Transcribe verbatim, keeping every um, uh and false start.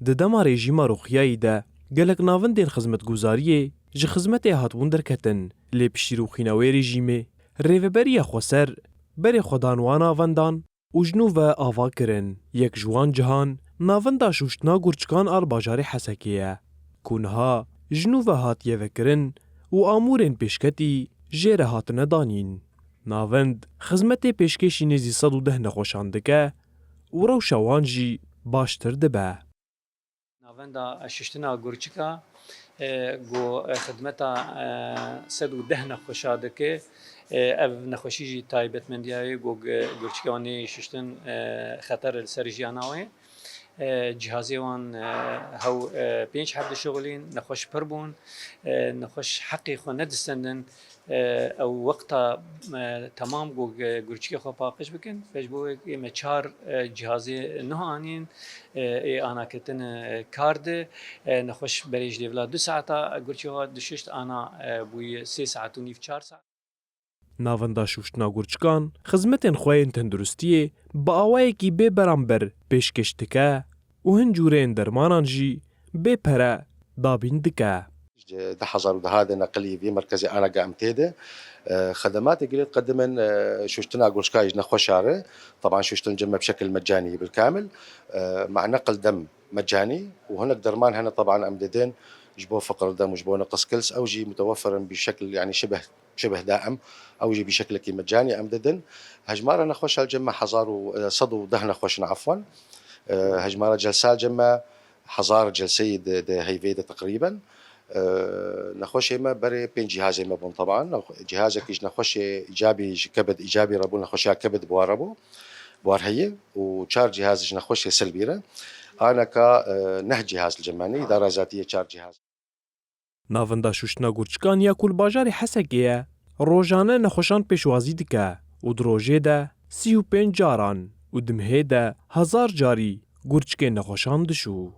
Di dema rejîma rûxiyayî de gelek navendên xizmetguzariyê ji xizmetê hatibûn derketin, lê piştî rûxîna wê rejîmê Rêveberiya Xweser berê xwe dan wan navendan û ji nû ve ava kirin. Yek ji wan cihan navenda şûştina gurçikan a li bajarê Hesekê ye, ku niha ji nû ve hatiye vekirin û amûrên pêşketî jê re hatine danîn. Navend xizmetê pêşkêşî nêzî sed û deh nexweşan dike û rewşa wan jî baştir dibe. Navenda şiştina gurçika, e, ku xidmeta, e, sed û deh nexweşa dike, e, ev nexweşî jî taybetmendiya wê ku gu-, gurçika wan neyê şiştin, e, xeter li ser jiyana wê. E, cihazê wan, e, hew, e, pênc heb dişixulîn, nexweş pir bûn, e, nexweş heqê xwe nedistendin. E, ew wexta, e, temam ku ge-, gurçikê xwe paqij bikin, pêş bo wê ê me çar, e, cihazê nuh anîn, e, ê anaketin, e, kar di, e, nexweş berê ji dêvla du saeta gurçê xwe dişişt, ana, e, bûye sê saet û nîv, çar saet. Navenda şûştina gurçikan xizmetên xwe yên tenduristiyê bi awayekî bê beramber pêşkêş dike û hin cûreyên dermanan jî bê pere dabîn dike. Ji du hezar û deh de neqilî vî merkezê ana ge em tê de, e, xedematê gelê diqedimin, e, şûştina gurçikayê ji nexweşa re. Teban şûştin cem me bi şekil mecanî bilkamil, e, ma neqil dem mecanî û hinek derman hene teban em didin ji bo feqir dem û ji bo neqis kils, ew jî mutewefirin bi şekil, yanî şibeh, şibeh daim, ew jî bi şekilekî mecanî em didin. Hejmara nexweşa li cem me hezar û, e, sed û deh nexweş in, efwen. E, hejmara celsa li cem me hezar celseyî di, di heyvê de teqrîben. E, nexweşê me berê pênc cihazê me bûn teban. Nexwe-, cihazekî ji nexweşê îcabî, ji kebid îcabî re bû, nexweşiya kebid bi wa re bû, bi war heye û çar cihaz ji nexweşê selbî re. Aneka, e, neh cihaz li cem me ne, îdara zatî ye çar cihaz. Navenda şûştina gurçikan ya ku li bajarê Hesekê ye, rojane nexweşan pêşwazî dike û di rojê de sî û pênc caran û di mehê de hezar carî gurçikên nexweşan dişû.